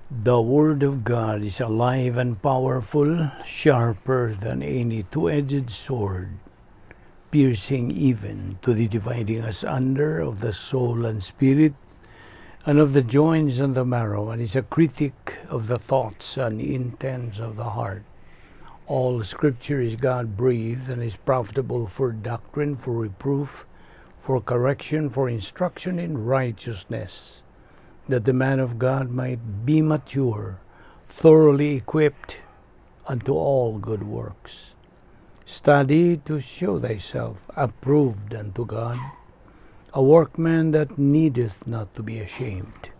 The Word of God is alive and powerful, sharper than any two-edged sword, piercing even to the dividing asunder of the soul and spirit, and of the joints and the marrow, and is a critic of the thoughts and intents of the heart. All Scripture is God-breathed and is profitable for doctrine, for reproof, for correction, for instruction in righteousness, that the man of God might be mature, thoroughly equipped unto all good works. Study to show thyself approved unto God, a workman that needeth not to be ashamed,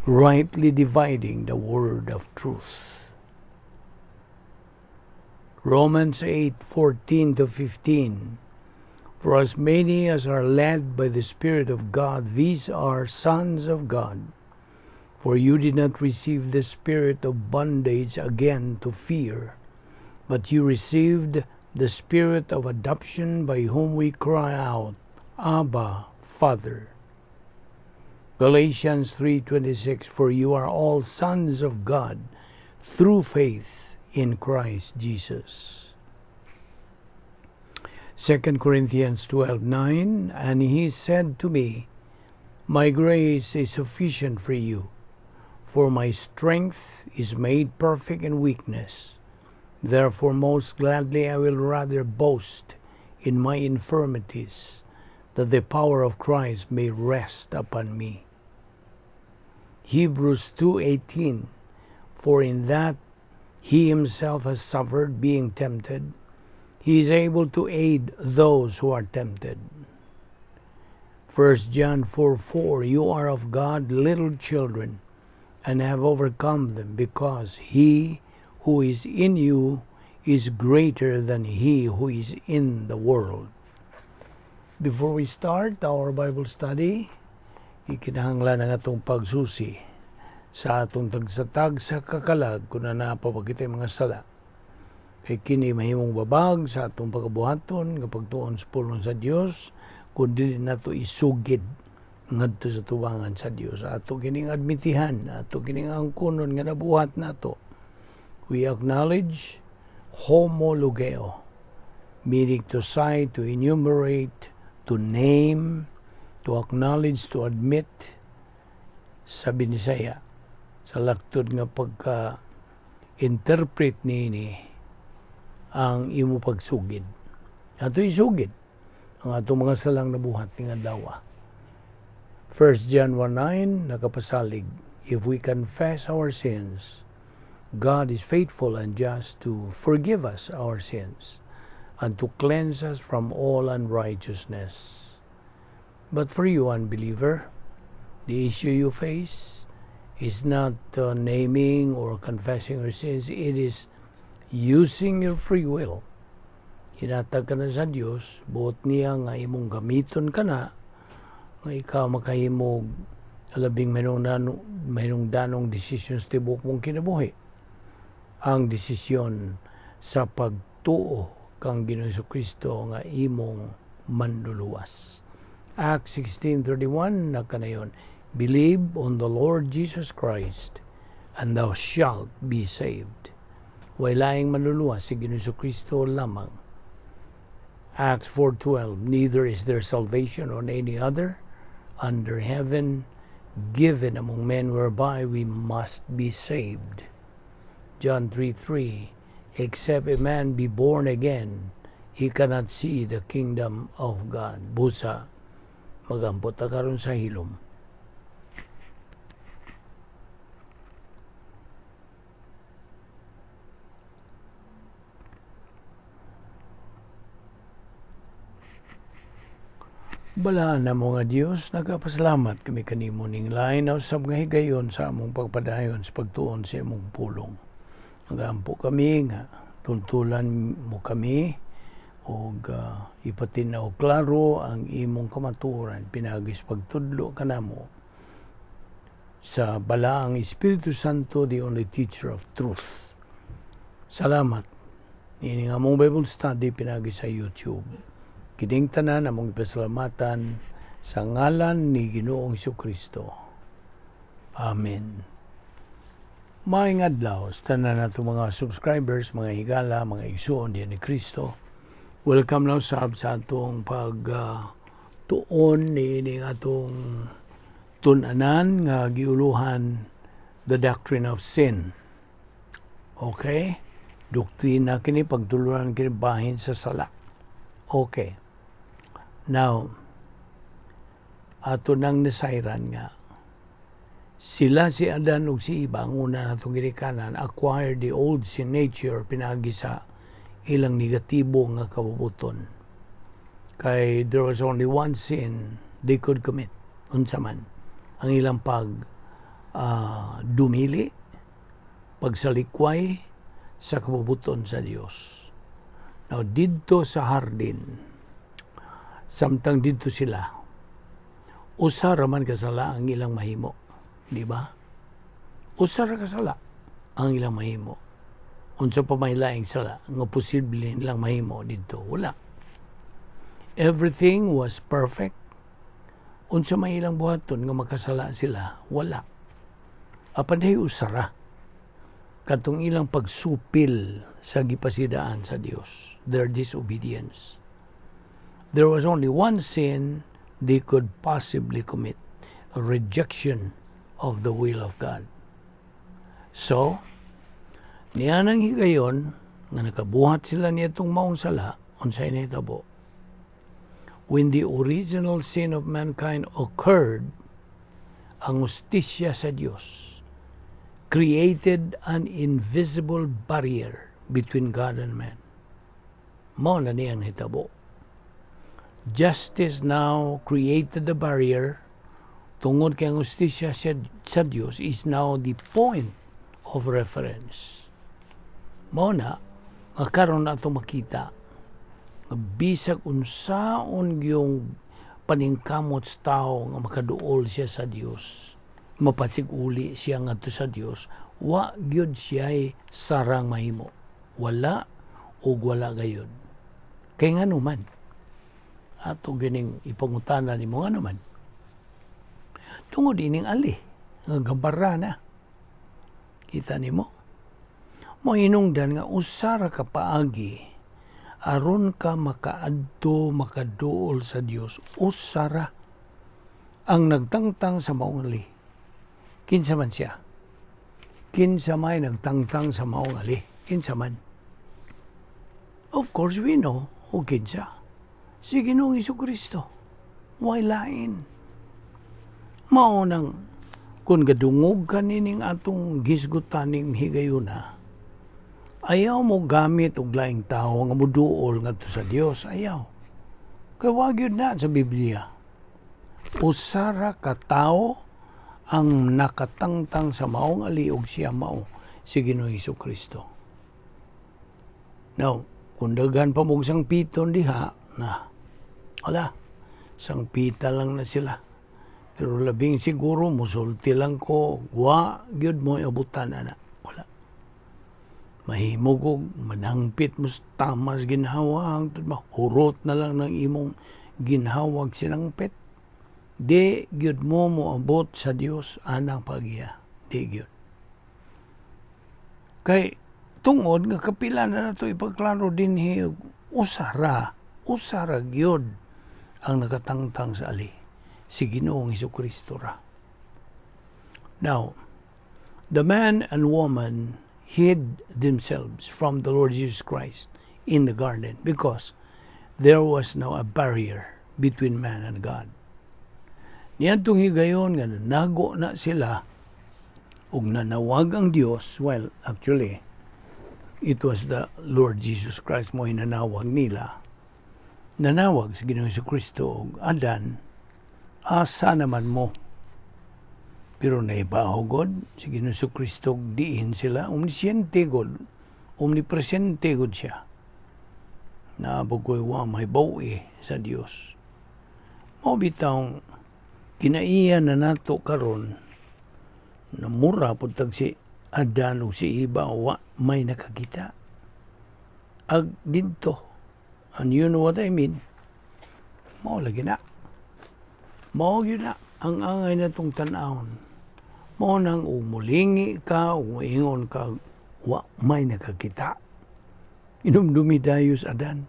rightly dividing the word of truth. Romans 8:14-15. For as many as are led by the Spirit of God, these are sons of God. For you did not receive the spirit of bondage again to fear, but you received the Spirit of adoption, by whom we cry out, "Abba, Father." Galatians 3:26. For you are all sons of God through faith in Christ Jesus. 2 Corinthians 12:9. And he said to me, "My grace is sufficient for you, for my strength is made perfect in weakness. Therefore most gladly I will rather boast in my infirmities, that the power of Christ may rest upon me." Hebrews 2:18. For in that he himself has suffered being tempted, he is able to aid those who are tempted. 1 John 4:4. You are of God, little children, and have overcome them, because he who is in you is greater than he who is in the world. Before we start our Bible study, ikinahanglan ang atong pagsusi sa atong tagsa-tagsa kakalag kung naa pa ba kitay mga sala. Kay kini mahimong babag sa atong pagabuhaton nga pagtuon sa pulong sa Dios kung dili nato isugid ngadto sa tubangan sa Dios. Ato kining admitihan, ato kining angkunon nga nabuhat nato. We acknowledge, homologeo, meaning to cite, to enumerate, to name, to acknowledge, to admit sa Binisaya. Sa laktod nga pagka interpret niini ang imo pagsugid. Ato isugid ang atong mga salang nabuhat ning adlaw. 1 John 1:9 nakapasalig, "If we confess our sins, God is faithful and just to forgive us our sins and to cleanse us from all unrighteousness." But for you, unbeliever, the issue you face is not naming or confessing your sins, it is using your free will. Hinatag ka na sa Dios, buot niya nga imong gamiton ka na, nga ikaw makahimog labing mahinungdanong decisions tibok mong kinabuhi. Ang desisyon sa pagtuo kang Ginoong Kristo nga imong manluluwas. Acts 16:31 nakanayon, "Believe on the Lord Jesus Christ and thou shalt be saved." Way laing manluluwas, si Ginoong Kristo lamang. Acts 4:12, "Neither is there salvation on any other under heaven given among men whereby we must be saved." John 3:3, "Except a man be born again, he cannot see the kingdom of God." Busa, magampot ta karon sa hilom. Balaan namo nga Dios, nagapasalamat kami kanimo ning lain na usab nga higayon sa among pagpadayon sa pagtuon sa imong pulong. Nagampo kami nga tultulan mo kami og ipatin-aw klaro ang imong kamatuoran pinaagi sa pagtudlo kanamo sa Balaang Espiritu Santo, the only teacher of truth. Salamat. Ini nga among Bible study pinaagi sa YouTube. Kining tanan among ipasalamatan sa ngalan ni Ginoong Kristo. Amen. Maayong adlaw sa tanan nato mga subscribers, mga higala, mga igsuon diyan ni Kristo. Welcome na usab sa atong pag tuon ni atong tun-anan nga giuluhan "The Doctrine of Sin." Okay? Doktrina kini, pagtulunan kini bahin sa sala. Okay. Now, ato nang nasayran nga sila, si Adan ug si Eva, ang una natong ginikanan, acquired the old sin nature pinaagi sa ilang negatibo nga kabubuton. Kay there was only one sin they could commit. Unsa man? Ang ilang pag dumili, pagsalikway sa kabubuton sa Dios. Now, didto sa hardin, samtang didto sila, usa ra man kasala ang ilang mahimo. Di ba? Usa ra kasala ang ilang mahimo. Unsa pa may laing sala nga posible nilang mahimo didto? Wala. Everything was perfect. Unsa may ilang buhaton nga makasala sila? Wala. Apan diay usa ra. Katong ilang pagsupil sa gipasidaan sa Dios, their disobedience. There was only one sin they could possibly commit, a rejection of the will of God. So, nianang higayon nga nakabuhat sila niadtong maong sala, unsay nahitabo? When the original sin of mankind occurred, ang hustisya sa Dios created an invisible barrier between God and man. Mao na niyang nahitabo. Justice now created the barrier tungod kay ang hustisya sa Dios is now the point of reference. Mao na nga karon ato makita nga bisag unsaon yung paningkamot sa tao nga makaduol siya sa Dios, mapasiguli siya ngadto sa Dios, wa gyud siya sarang mahimo. Wala ug wala gayud. Kay ngano man? Ato gining ipangutana nimo, ngano man? Tungod ining ali nga gambara na. Kita nimo? Mo hinungdan nga usa ra ka paagi aron ka makaadto, makaduol sa Dios, usa ra ang nagtangtang sa maong ali. Kinsa man siya? Kinsa may nagtangtang sa maong ali? Kinsa man? Of course we know o kinsa. Si Ginoong Kristo. Way lain. Mao nang kung gadungog ka nining atong gisgutan ning higayuna, ayaw mo gamit og laing tawo nga muduol ngadto sa Dios. Ayaw. Kay wa gyud na sa Biblia. Usa ra ka tawo ang nakatangtang sa maong ali ug siya mao si Ginoong Kristo. Now, kung daghan pa mong sangpiton diha, na, wala, sangpita lang na sila. Pero labing siguro, musulti lang ko, wa gyud mo abutan ana. Wala. Mahimo ko, manangpit mo sa tamas ginhawa, hangtod mahurot na lang ng imong ginhawag sinangpit. Di gyud mo moabot sa Dios anang pagya. Di gyud. Kay tungod nga kapila na nato ipagklaro dinhi, usara, usara gyud ang nakatangtang sa ali, si Ginoong Kristo ra. Now, the man and woman hid themselves from the Lord Jesus Christ in the garden because there was now a barrier between man and God. Niadtong higayon nga nanago na sila ug nanawag ang Dios, well, actually, it was the Lord Jesus Christ mo nanawag nila. Nanawag sa Ginoong Kristo ug, "Adan, asa naman mo?" Pero naibaho god si Ginoong Kristo diin sila, omnisciente god, omnipresente god siya. Naabog ko'y wa may bawi sa Dios. Mao bitawng kinaiya na nato karon na mura pud tag si Adan ug si Eva wa may nakakita. Ag didto. And you know what I mean. Mao lagi na. Mao gyud na ang angay natong tan-awon. Mao nang ug mulingi ka, ug moingon ka, "Wa may nakakita." Hinumdumi dayo sa Adan.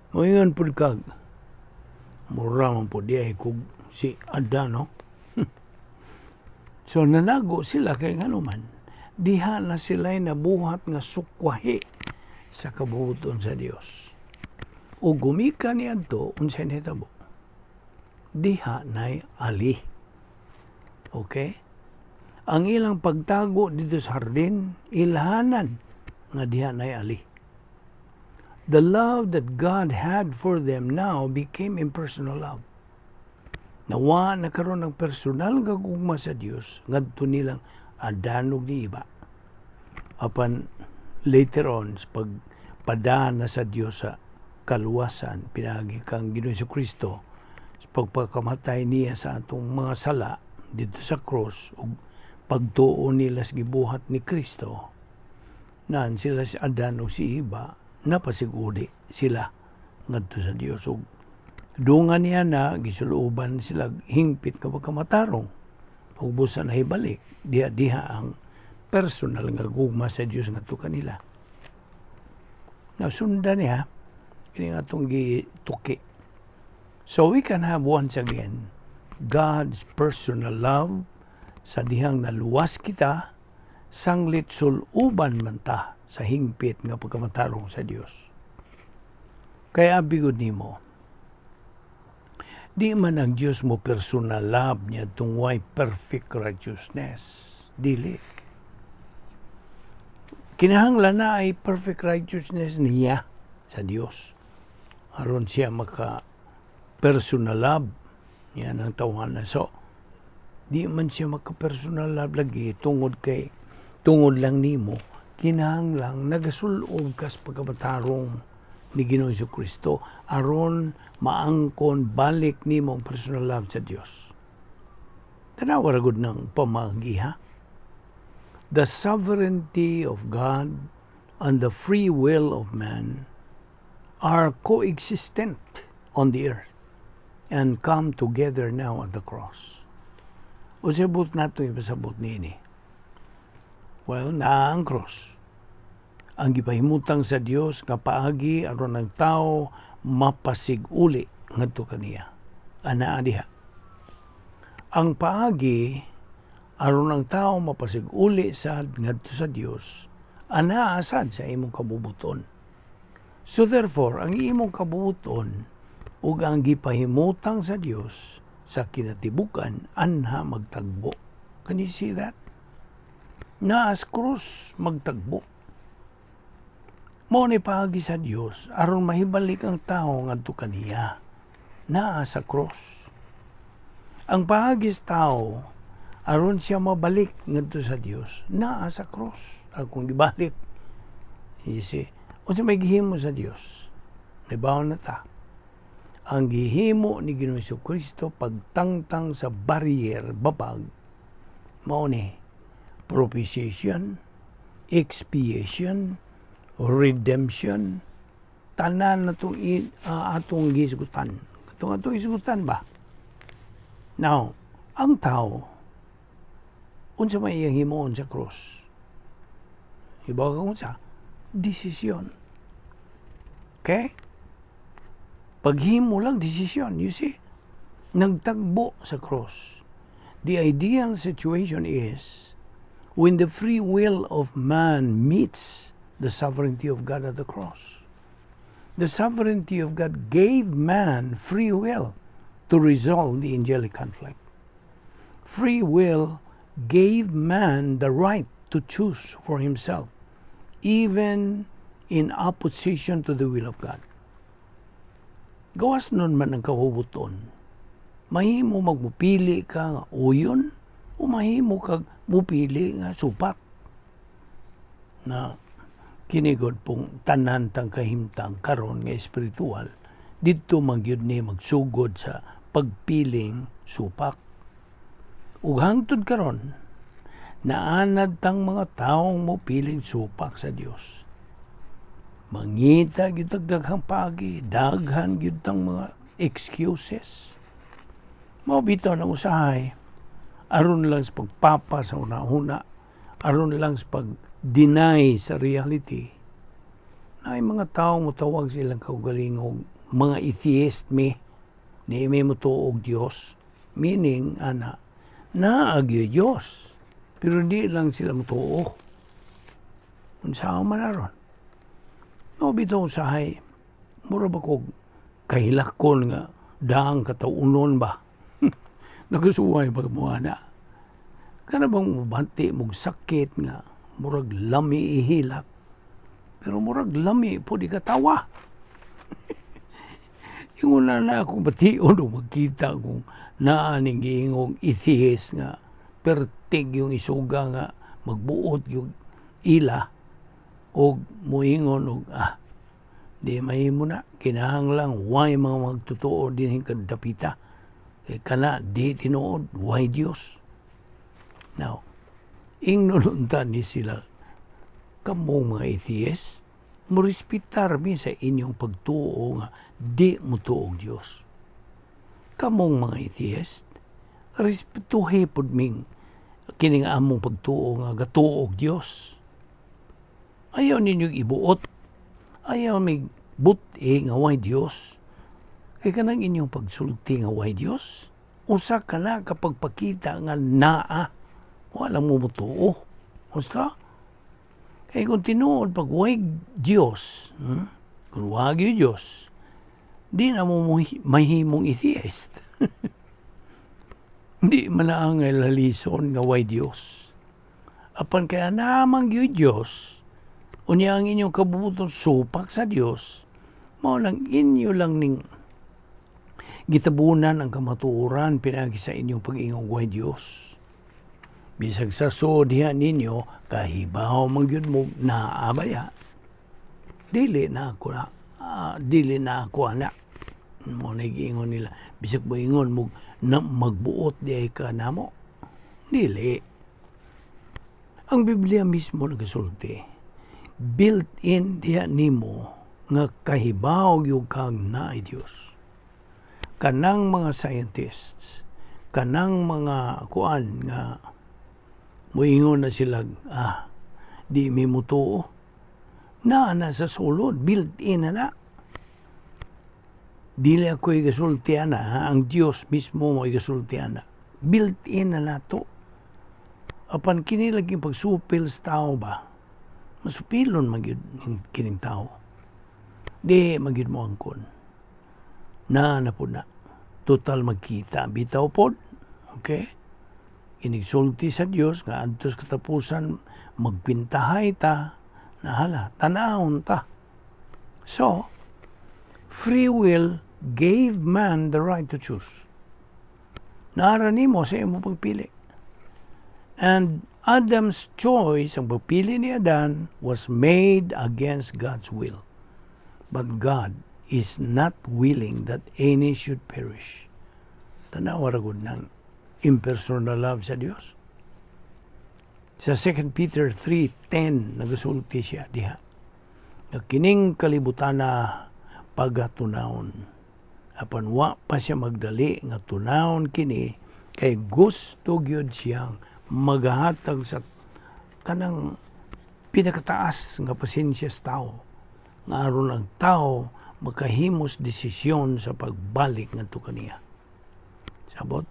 Moingon pud kag, "Mura man pud diay kog si Adan, no?" So nanago sila kay ngano man, diha na sila'y nabuhat nga sukwahi sa kabubuton sa Dios. Ug gumikan niadto, unsay nahitabo? Diha nay ali. Okay? Ang ilang pagtago dito sa hardin, ilhanan nga diha nay ali. The love that God had for them now became impersonal love. Nawa na karon ang personal nga gugma sa Dios ngadto nilang Adan ug ni Eva. Apan later on, sa pagpada na sa Dios sa kaluwasan pinaagi kang Ginoong Kristo sa pagpakamatay niya sa atong mga sala dito sa cross ug pagtuo nila sa gibuhat ni Kristo, naan sila si Adan ug si Eva, napasigudi sila ngadto sa Dios ug dungan niya na gisulooban sila hingpit nga pagkamatarong ug busa nahibalik diha diha ang personal nga gugma sa Dios ngadto kanila. Nasundan niya kini atong gituki. So we can have once again God's personal love sa dihang naluwas kita sanglit suluban man ta sa hingpit nga pagkamatarong sa Dios. Kaya abi gud nimo, di man ang Dios mo personal love niya tungway perfect righteousness. Dili. Kinahanglan na ay perfect righteousness niya sa Dios, aron siya maka personal love niya ng tawhana. So, di man siya maka-personal love lagi tungod kay tungod lang nimo. Kinahanglang nagasulob kas pagkamatarong ni Ginoong Kristo aron maangkon balik nimo ang personal love sa Dios. Tanawa ra gud ng pamagi, ha. The sovereignty of God and the free will of man are coexistent on the earth and come together now at the cross. Unsay buot nato ipasabot niini? Well, naa ang cross. Ang gipahimutang sa Dios nga paagi aron ang tao mapasiguli ngadto kaniya. Anaa diha. Ang paagi aron ang tao mapasiguli sa ngadto sa Dios, anaa sad sa imong kabubuton. So therefore, ang imong kabubuton ug ang gipahimutang sa Dios sa kinatibukan anha magtagbo. Can you see that? Naas krus magtagbo. Mao ni paagi sa Dios aron mahibalik ang tao ngadto kaniya. Naa sa cross. Ang paagi sa tao aron siya mabalik ngadto sa Dios, naa sa cross. Akong gibalik. You see, unsa may gihimo sa Dios? Nahibaw na ta. Ang gihimo ni Ginoong Kristo pagtangtang sa barrier babag, mao ni propitiation, expiation, redemption, tanan na itong atong gisgutan. Itong atong gisgutan ba? Now, ang tao, unsa may iyang himuon sa cross? Ibaw ka unsa? Desisyon. Okay? Paghimo lang, desisyon, you see? Nagtagbo sa cross. The ideal situation is when the free will of man meets the sovereignty of God at the cross. The sovereignty of God gave man free will to resolve the angelic conflict. Free will gave man the right to choose for himself, even in opposition to the will of God. Gawas nun man ang kabubuton. Mahimo magmupili ka nga uyon o mahimo kag mupili nga supak. Na kinigod pong tanan tang kahimtang karon nga espiritual, didto man gyud ni magsugod sa pagpiling supak. Ug hangtod karon, naanad tang mga taong mopiling supak sa Dios. Mangita gyud tag daghang paagi, daghan gyud tang mga excuses. Mao bitaw nang usahay, Aron lang sa pagpapa sa una-una, aron lang sa pag-deny sa reality, na ay mga tao mo tawag silang kaugalingog, mga atheist mi, di mi mo og Dios. Meaning, ana, naa gyud Dios. Pero di lang sila motuo. Unsa man aron? No, bitaw usahay, mura ba kog kahilakon nga daang kataunon ba? Nagasuway ba mo ana? Kana bang mubati mog sakit nga murag lami ihilak? Pero murag lami po di katawa. Ingon na na ako bation o magkita kung naa ning giingong atheist nga pertig yung isuga nga magbuot yung ila og muingon og di mahimo na, kinahanglan way mga magtotoo dinhi kadapita kay kana di tinuod, way Dios. Now, ingnon unta ni sila, kamong mga atheist, morespetar mi sa inyong pagtuo nga di motuo og Dios. Kamong mga atheist, respetuhe pud ming kining among pagtuo nga gatuo og Dios. Ayaw ninyong ibuot. Ayaw mig buti nga way Dios. Kay kanang inyong pagsulti nga way Dios, usa ka na kapag pakita nga naa, wala mo motuo. Basta, kay kung tinuod pag way Dios, Kung wa gyud Dios, di na mo mahimong atheist. Di man na ang lalison nga way Dios. Apan kaya namang gyud Dios, unya ang inyong kabubuton supak sa Dios, mao lang inyo lang ning gitabunan ang kamatuoran pinaagi sa inyong pag-ingong way Dios. Bisag sa so diha ninyo, kahibaw man gyud mo naabaya. Dili na ako na, dili na ako ana. Mo na giingon nila. Bisag moingon mo na magbuot di ay ka namo. Dili. Ang Biblia mismo nagasulti. Built-in diha nimo nga kahibaw gyud kag naay Dios. Kanang mga scientists, kanang mga kuan nga muingon na sila, di mi mutuo. Naa na sa sulod, built-in na na. Dili ako igasulti ana, ha? Ang Dios mismo mo igasulti ana. Built-in na nato. Apan kini lagi pagsupil sa tao ba? Masupilon man gyud ning kining tao. Di man gyud mo angkon. Na na po na. Total magkita bitaw pod. Okay? Inigsulti sa Dios nga adto sa katapusan magpintahay ta na hala tanawon ta. So, free will gave man the right to choose. Naara nimo sa imo pagpili. And Adam's choice, ang pagpili ni Adan, was made against God's will. But God is not willing that any should perish. Tanawa ra gud ng impersonal love sa Dios. Sa 2 Peter 3:10 nagasulti siya diha nga kining kalibutana pagatunawon. Apan wa pa siya magdali nga tunawon kini kay gusto gyud siyang maghatag sa kanang pinakataas nga pasensya sa tao nga aron ang tao makahimos desisyon sa pagbalik ngadto kaniya. Sabot?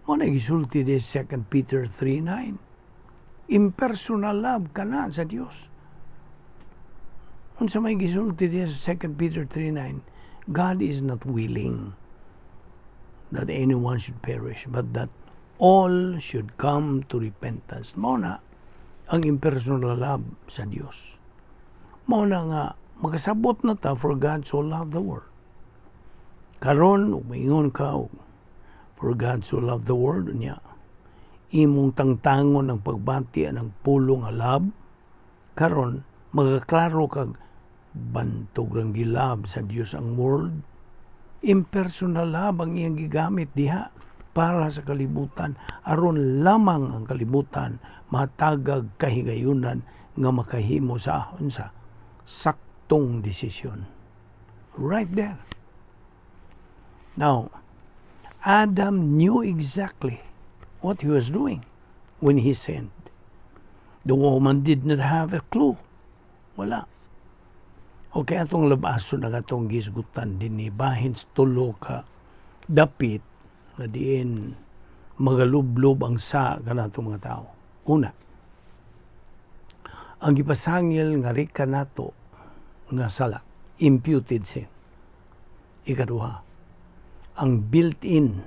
Mo na gisulti di 2 Peter 3:9. Impersonal love kana sa Dios. Unsa may gisulti di sa 2 Peter 3:9, God is not willing that anyone should perish, but that all should come to repentance. Mao na ang impersonal love sa Dios. Mao na nga makasabot na ta, for God so loved the world. Karon ug maingon ka og for God so loved the world, niya imong tangtangon ang pagbati ang pulong nga love, karon magaklaro kag bantog rang gi-love sa Dios ang world. Impersonal love ang iyang gigamit diha para sa kalibutan aron lamang ang kalibutan matagag kahigayunan nga makahimo sa unsa saktong desisyon. Right there. Now, Adam knew exactly what he was doing when he sinned. The woman did not have a clue. Wala. Okay, atong labason ang atong gisgutan dinhi bahin sa tulo ka dapit nga diin magalublob ang sa kanatong mga tao. Una, ang gipasangil nga rika nato nga sala, imputed sin. Ikaduha, ang built-in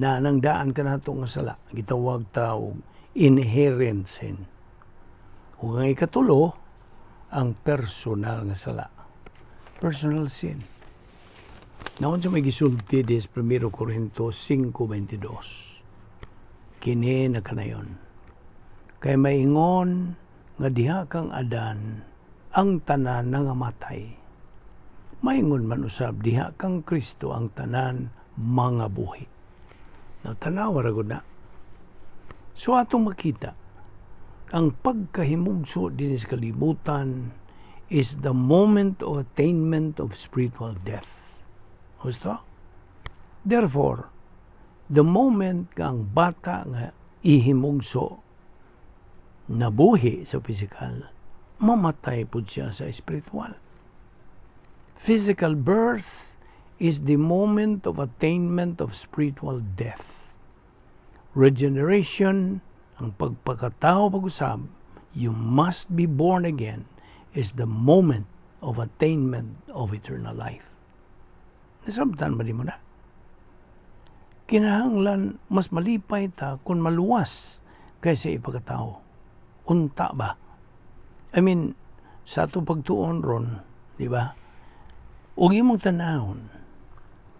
na nang daan kanato nga sala, gitawag ta og inherent sin. Ug ang ikatulo, ang personal nga sala. Personal sin. Naon sa may gisulti des 1 Corinto 5:22. Kini na kanayon. Kay maingon nga diha kang Adan ang tanan nangamatay. Maingon man usab diha kang Kristo ang tanan mga buhi. Now, tanawa ra gud na. So atong makita, ang pagkahimugso dinhi sa kalibutan is the moment of attainment of spiritual death. Gusto? Therefore, the moment nga ang bata nga ihimugso nabuhi sa physical, mamatay pud siya sa spiritual. Physical birth is the moment of attainment of spiritual death. Regeneration, ang pagpakatao pag-usab, you must be born again, is the moment of attainment of eternal life. Nasabtan ba di mo na? Kinahanglan mas malipay ta kung maluwas kaysa ipakatao. Unta ba? I mean, sa atong pagtuon ron, di ba? Ug imong tanawon,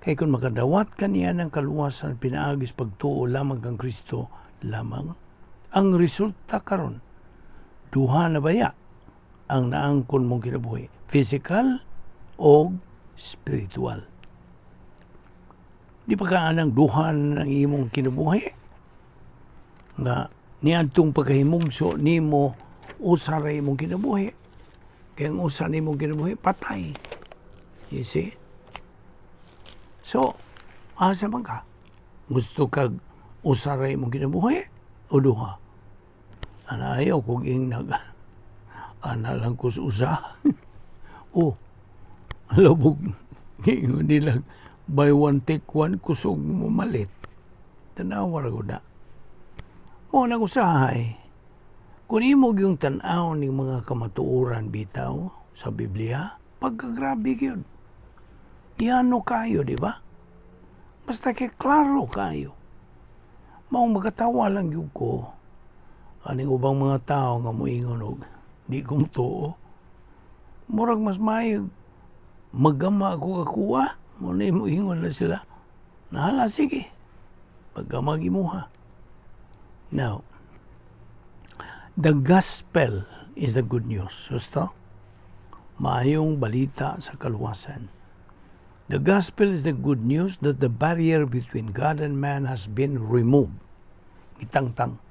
kay kung makadawat kaniya ng kaluwasan pinaagis pagtuo lamang kang Kristo lamang, ang resulta karon duha na baya ang naangkon mong kinabuhi, physical o spiritual. Di pa ka anang duha ng imong kinabuhi nga niadtong pagkahimugso nimo usa ra imong kinabuhi, kay ang usa nimong kinabuhi patay. You see? So asa man ka gusto kag usa ra imong kinabuhi o duha? Ana, ayaw kog ingnag ana lang ko sa usa. Oh, labog ingon nila, buy one take one, kusog mo malit. Tanawa ra gud na. Mo nang usahay kung imo yung tan-aw ning mga kamatuoran bitaw sa Biblia, pagkagrabe gyud. Yano kayo, di ba? Basta kay klaro kayo. Maong magatawa lang gyud ko aning ubang mga tao nga moingon og di ko tuo. Murag mas maayo magama ako kakuha. Mo na moingon na sila. Nahala, sige. Pagkamag imuha. Now, the gospel is the good news. Gusto? Maayong balita sa kaluwasan. The gospel is the good news that the barrier between God and man has been removed. Gitangtang.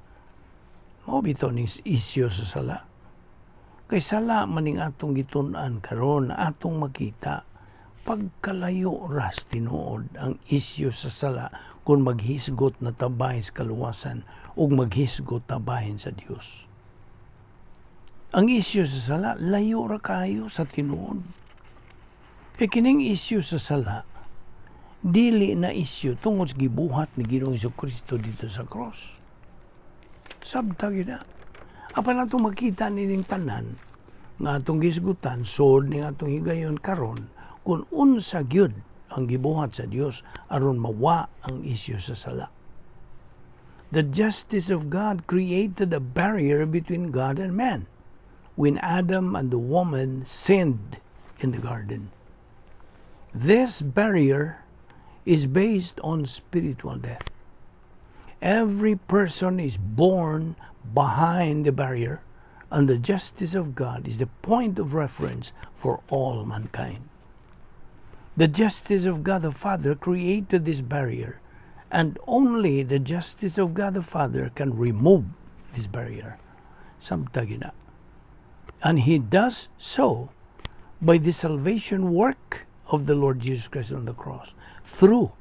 Mao bitaw ning isyu sa sala. Kay sala maning atong gitun-an karon, atong makita pagkalayo ras tinuod ang isyu sa sala kung maghisgot na tabay sa kaluwasan ug maghisgot tabahin sa Dios. Ang isyu sa sala, layo ra kayo sa tinuod. Kay kining isyu sa sala, dili na isyu tungod sa gibuhat ni Ginoong Kristo dito sa cross. Sabta gyud na. Apan atong makita nining tanan nga atong gisgutan sod ning atong higayon karon kung unsa gyud ang gibuhat sa Dios aron mawa ang isyu sa sala. The justice of God created a barrier between God and man when Adam and the woman sinned in the garden. This barrier is based on spiritual death. Every person is born behind the barrier, and the justice of God is the point of reference for all mankind. The justice of God the Father created this barrier, and only the justice of God the Father can remove this barrier. Samtang na. And He does so by the salvation work of the Lord Jesus Christ on the cross through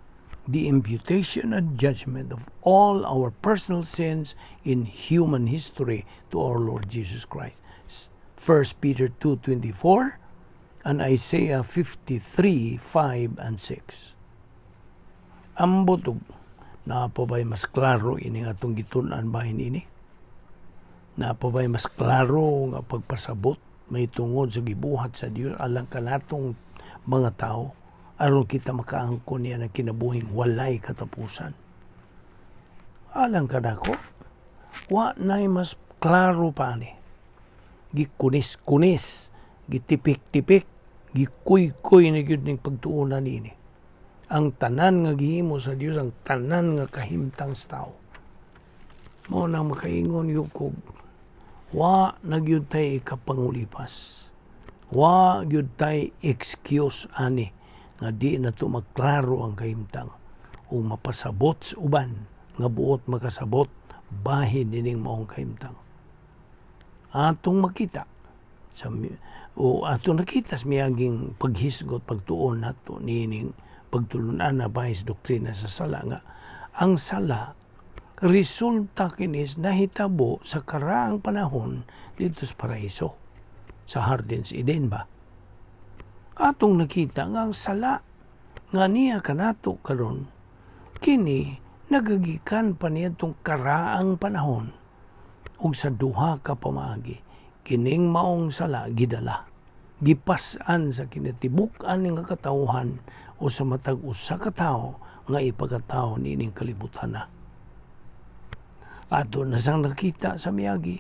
the imputation and judgment of all our personal sins in human history to our Lord Jesus Christ. 1 Peter 2:24 and Isaiah 53:5 and 6. Ambot og naa pa ba'y mas klaro ini atong gitun-an bahin ini? Naa pa ba'y mas klaro nga pagpasabot may tungod sa gibuhat sa Dios alang kanatong mga tao aron kita makaangkon niya ng kinabuhing walay katapusan? Alang kanako, wa na'y mas klaro pa ni. Gikunis-kunis, gitipik-tipik, gikuy-kuy na gyud ning pagtuonan niini. Ang tanan nga gihimo sa Dios, ang tanan nga kahimtang sa tao. Mao nang makaingon gyud kog wa na gyud tay ikapangulipas. Wa gyud tay excuse ani nga di na to maklaro ang kahimtang o mapasabot sa uban nga buot makasabot bahin nining maong kahimtang. Atong makita sa o atong nakita sa miaging paghisgot, pagtuon nato nining pagtulunan na bahin sa doktrina sa sala, nga ang sala resulta kinis nahitabo sa karaang panahon dito sa paraiso, sa Hardin sa Eden ba. Atong nakita nga ang sala nga niya kanato karon kini nagagikan pa niya itong karaang panahon, ug sa duha ka pamaagi kining maong sala gidala, gipas-an sa kinatibuk-an nga katawhan o sa matag usa ka tawo nga ipagkatawo niining kalibutan na. Ato na sang nakita sa miagi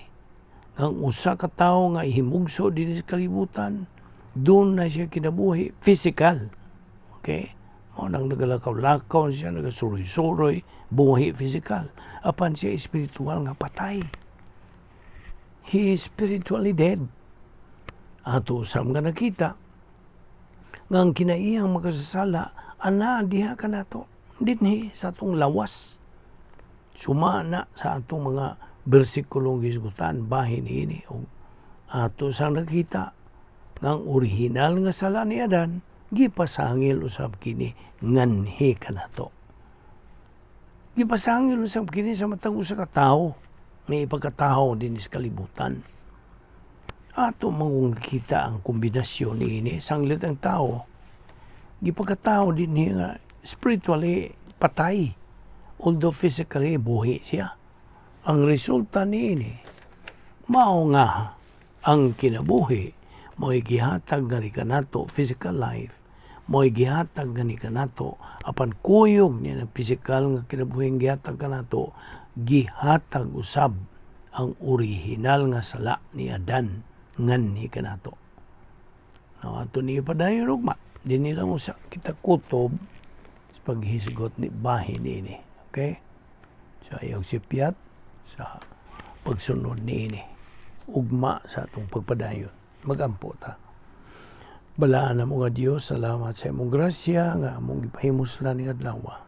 ang usa ka tawo nga ihimugso dinhi sa kalibutan, doon na siya kinabuhi physical. Okay? Mao nang nagalakaw-lakaw siya, nagasuroy-suroy, buhi physical. Apan siya espiritual nga patay. He is spiritually dead. Ato usab nga nakita nga ang kinaiyang makasasala ana diha kanato dinhi sa atong lawas. Suma na sa atong mga bersikulong gisgutan bahin ini, og ato sang nakita nga ang orihinal nga sala ni Adan gipasangil usab kini nganhi kanato. Gipasangil usab kini sa matag usa ka tawo may ipagkatawo din sa kalibutan. Ato mangong nakita ang kombinasyon niini, sanglit ang tao gipagkatao din niya nga spiritually patay, although physically buhi siya. Ang resulta niini mao nga ang kinabuhi mo'y gihatag nga ni kanato, physical life mo'y gihatag nga ni kanato, apan kuyog niya ng physical nga kinabuhi gihatag kanato, gihatag usab ang orihinal nga sala ni Adan nganhi kanato. No, ato ni padayon ugma. Dinhi lang usa kita kutob sa paghisgot ni bahin niini. Okay? So ayaw sipyat sa pagsunod niini. Ugma sa atong pagpadayon. Magampo ta. Balaan na mo nga Dios, salamat sa imong grasya nga among gipahimuslan ning adlaw.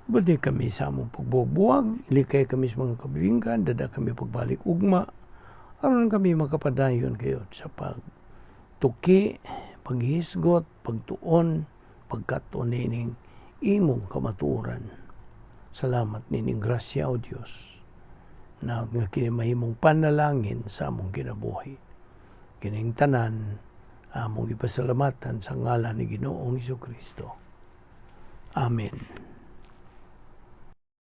Ubadi kami sa among pagbubuwag, ilikay kami sa mga kabilingkan, dada kami pagbalik ugma, aron kami makapadayon kayo sa pagtuki, paghisgot, pagtuon, pagkatuon nining imong kamatuoran. Salamat nining grasya, O Dios, na nga kini mahimong panalangin sa among kinabuhi. Kining tanan among ipasalamatan sa ngalan ni Ginoong Kristo. Amen.